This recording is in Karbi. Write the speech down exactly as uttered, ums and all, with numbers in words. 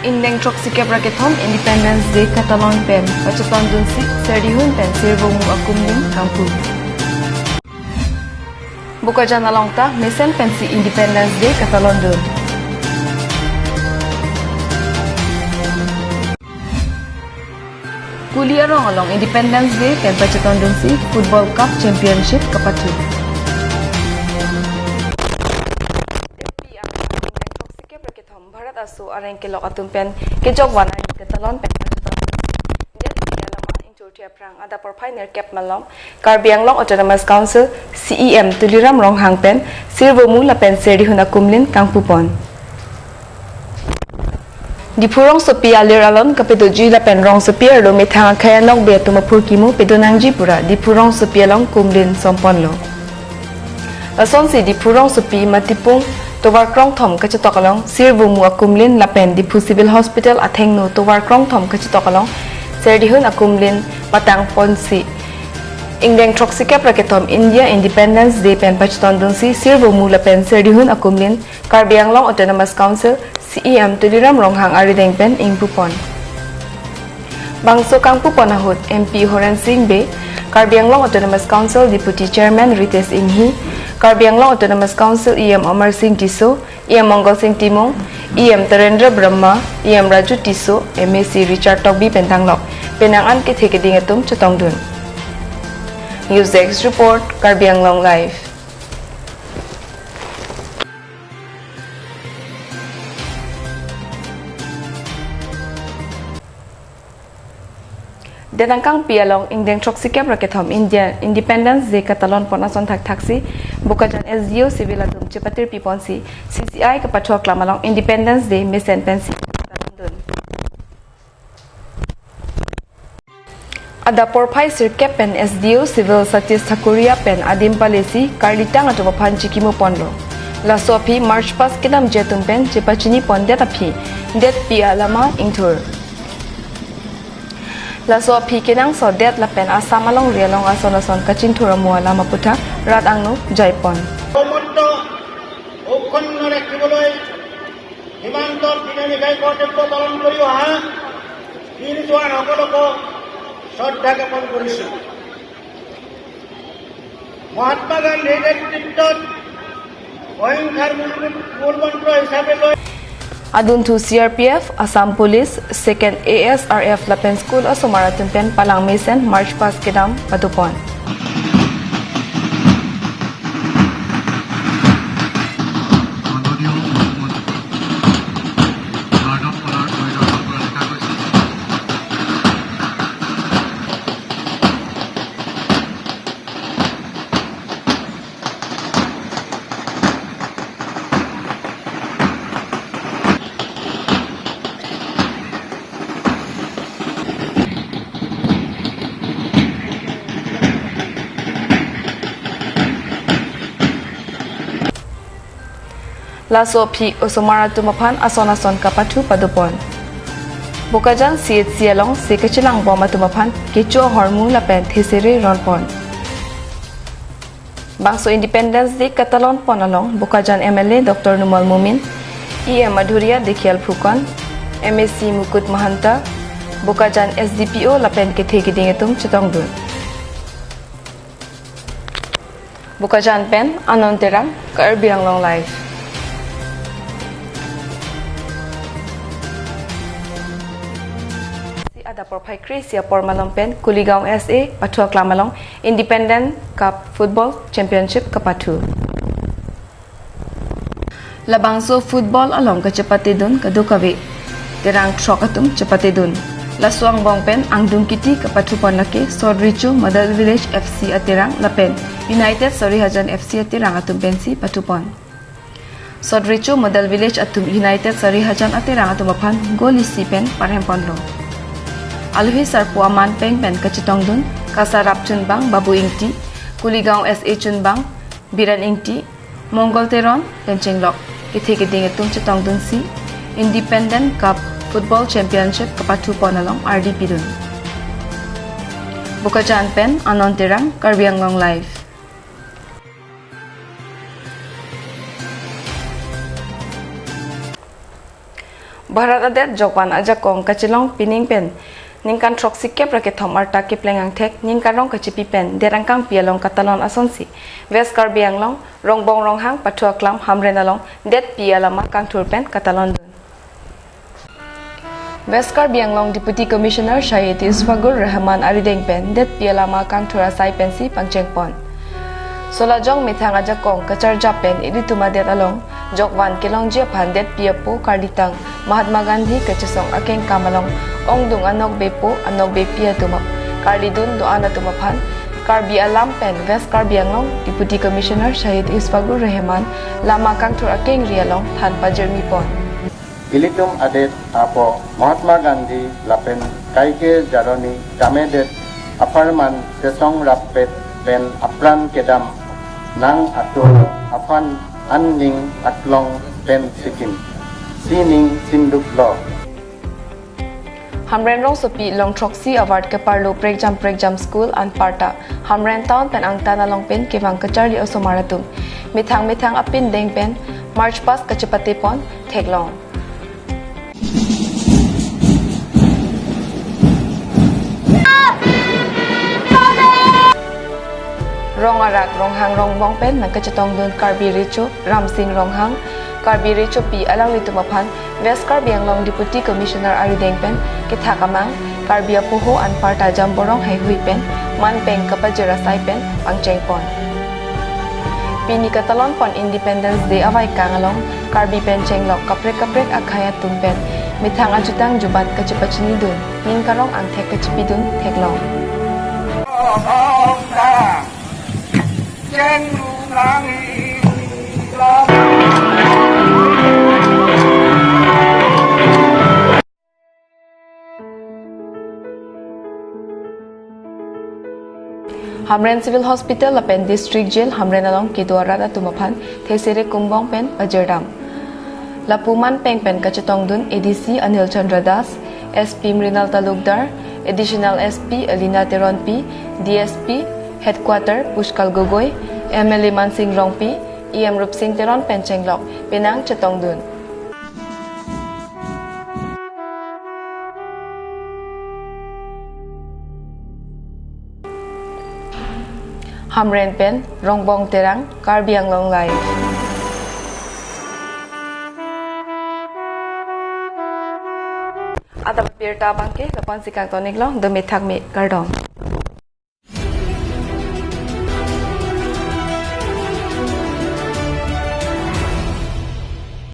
Ingdeng throksikep ra kethom Independence Day katalon pen pachetondunsi Serdihun pen Sirvomu akumlin kangpu. Bokajan along ta mesen pensi Independence Day katalondun. Kuli arong along Independence Day pen pachetondunsi Football Cup Championship kapathu. Ingdeng throksikep ra kethom Bharat aso areng kelok atum pen kejok van arni katalon pen pachetondunsi det pi alama ingchurthi aphrang adap porphai nerkep malom Karbi Anglong Autonomous Council C E M Tuliram Ronghang pen Sirvomu lapen Serdihun akumlin kangpupon. Diphu rongsopi alir alon kapedoji lapen rongsopi arlo methang akhei anokbe atum aphurkimu pedonangji pura Diphu rongsopi along kumlin somponlo. Lasonsi Diphu rongsopi Matipung tovar krongthom kachetok along Sirvomu akumlin lapen Diphu Civil Hospital athengno tovar krongthom kachetok along Serdihun akumlin patangponsi ingdeng throksikep ra kethom India Independence Day pen pachetondunsi Sirvomu lapen Serdihun akumlin Karbi Anglong Autonomous Council C E M Tuliram Ronghang arideng pen ingpupon. Bangso kangpupon ahut M P Horen Sing Bey, Karbi Anglong Autonomous Council Deputy Chairman Ritesh Enghi, Karbi Anglong Autonomous Council E M Amar Sing Tisso, E M Mongol Sing Timung, E M Tarendra Brahma, E M Raju Tisso, M A C Richard Tokbi pen tanglok penang an kethe keding atum chetongdun. News Desk Report, Karbi Anglong Live. Denang kangpi along ingdeng throksikep ra kethom India Independence Day katalonpon ason thakthaksi Bokajan S D O Civil atum chepatirpiponsi C C I kapathu aklam along Independence Day mesen pensi katalondun. Adap porphai sirkep pen S D O Civil Satish Thakuria pen adim palesi karlitang atum aphan chikimuponlo. Laso aphi March past kedamji atum pen chepachinipondet aphi det pi alama ingthur. Laso aphi kenangsot det lapen Assam alongri along ason ason kachingthur amo alam aputhak rat angno jaipon. সমস্ত অক্ষুণ্ণ রাখিবলৈ সীমান্ত পিননি ঘাই কৰ্তব্য পালন কৰি অহা বীৰ জোৱানসকলকো শ্ৰদ্ধা জ্ঞাপন কৰিছো। মহাত্মা গান্ধীৰ নেতৃত্বত অহিংসাৰ মূল মূল মন্ত্ৰ হিচাপে লৈ Adunthu C R P F, Assam Police, Second A S R F lapen school asomar atum pen palang mesen March past kedam padopon. Laso aphi osomar atum aphan ason ason kapathu padopon. Bokajan C H C along se kachelangbom atum aphan kecho ahormu lapen thesere ronpon. Bangso Independence Day katalonpon along Bokajan M L A Doctor Numal Momin, E M Madhurya Dhekial Phukan, M A C Mukut Mahanta, Bokajan S D P O lapen kethe keding atum chetongdun. Bokajan pen Anon Terang, Karbi Anglong Live. Si adap porphai kre-isi apor malom pen Kuligaon S A pathu aklam along Independent Cup Football Championship kapathu. Labangso football along kachepatedun kadokave Terang throk atum chepatedun. Laso angbong pen angdung kiti kapathupon lake Sot Recho Model Village F C aterang lapen United Sarihajan F C aterang atum pensi pathupon. Sot Recho Model Village atum United Sarihajan aterang atum aphan goal isi pen parhemponlo. Alohi sarpo aman peng pen kachetongdun Kasarap chunbang Babu Ingti, Kuligaon S A chunbang Biren Ingti, Mongol Teron pen chenglok kethe keding atum chetongdunsi Independent Cup Football Championship kapathupon along ardi pidun. Bokajan pen Anon Terang, Karbi Anglong Live. Bharat adet jokvan ajakong kachelong pining pen ningkan throksi kep ra kethom arta kepleng angthek ningkan rong kachepi pen det angkangpi along katalon asonsi West Karbi Anglong Rongbong Ronghang pathu aklam Hamren along detpi alama kangthur pen katalon dun. West Karbi Anglong Deputy Commissioner Shahid Isfagul Rahman arideng pen detpi alama kangthur asai pensi pangchengpon. Solajong methang ajakong kacharjap pen ilitum adet along jokvan kelongji aphan detpi apo karlitang Mahatma Gandhi kachesong akengkam along ongdung anokbepo anokbepi atum ap-, karlidun do-an atum aphan Karbi alam pen West Karbi Anglong Deputy Commissioner Shahid Isfagul Rahman lama kangthur akengri along than pajirmipon. Ilitum adet apo Mahatma Gandhi lapen kaike jaroni kamedet apharman chesong rappet pen apran kedam nang atum aphan an ning aklong pen sikim sining sinduk lo. Hamren rongsopi longthroksi award keparlo prekjam prekjam school anparta Hamren town pen angtan along pen kevang kacharli osomar atum methang methang apindeng pen march past kachepatepon theklong. Rong arak Ronghang Rongbong pen nangkachetongdun Karbi Recho Ramsing Ronghang, Karbi Rechopi alanglitum aphan West Karbi Anglong Deputy Commissioner arideng pen kethak amang Karbi apoho anparta jamborong haihui pen manpeng kapajir asai pen pangchengpon. Pini katalonpon Independence Day avaikang along Karbi pen chenglok kaprek kaprek akhei atum pen methang ajutang jubat kachepachinidun ningkan rong angthek kachepidun theklong. Hamren Civil Hospital lapen District Jail Hamren along kedo arat atum aphan thesere kumbong pen pajirdam. Lapu manpeng pen kachetongdun A D C Anil Chandra Das, S P Mrinal Talukdar, Additional S P Alina Teronpi, D S P Headquarter Pushkal Gogoi, M L A Mansing Rongpi, E M Rupsing Teron pen chenglok penang chetongdun. Hamren pen Rongbong Terang, Karbi Anglong Live. Adap abirta abangke lapu-ansi kangton-iklo, dome thakme, kardom.